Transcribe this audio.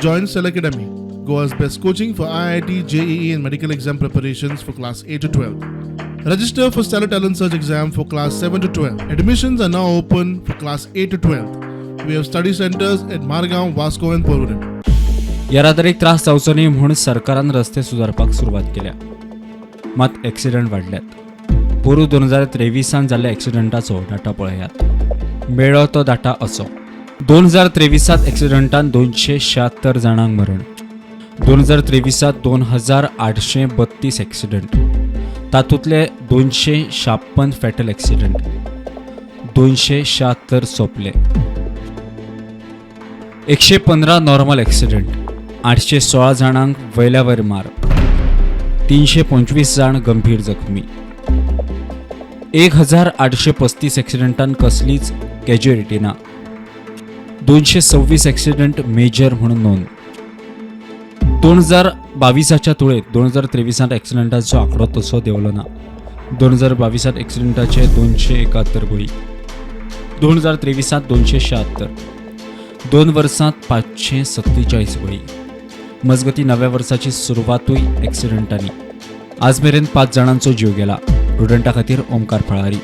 Join Cell Academy, Goa's best coaching for IIT, JEE, and medical exam preparations for class 8 to 12. Register for Stellar Talent Search exam for class 7 to 12. Admissions are now open for class 8 to 12. We have study centers at Margaon, Vasco, and Porvorim. येरादारीक त्रास जावचो न्ही म्हूण सरकारान रस्ते सुदारपाक सुरवात केल्या, मात एक्सिडंट वाडल्यात. पोरूं 2023त जाल्ल्या एक्सिडंटाचो डाटा पळयात. मेळ्ळो तो डाटा असो: 2023त एक्सिडंटान 276 जाणांक मरण. 2023त 2832 एक्सिडंट, तातूंतले 256 फेटल एक्सिडंट, 276 सोंपले. 115 नॉर्मल एक्सिडंट, 816 जाणांक वयल्या वयर मार, 325 जाण गंभीर जखमी. 1835 एक्सिडंटान कसलीच कॅज्युएलिटी ना. 226 एक्सिडंट मेजर म्हणून नोंद. 2022च्या तुळेत 2023त एक्सिडंटाचो आंकडो तसो देंवलो ना. 2022त एक्सिडंटाचे 271 बळी, 2023त 276. 2 वर्सांत 547 बळी. मजगती, नव्या वर्साची सुरवातूय एक्सिडंटांनी. आज मेरेन पांच जाणांचो जीव गेला. प्रुडंटा खातीर ओमकार फळारी.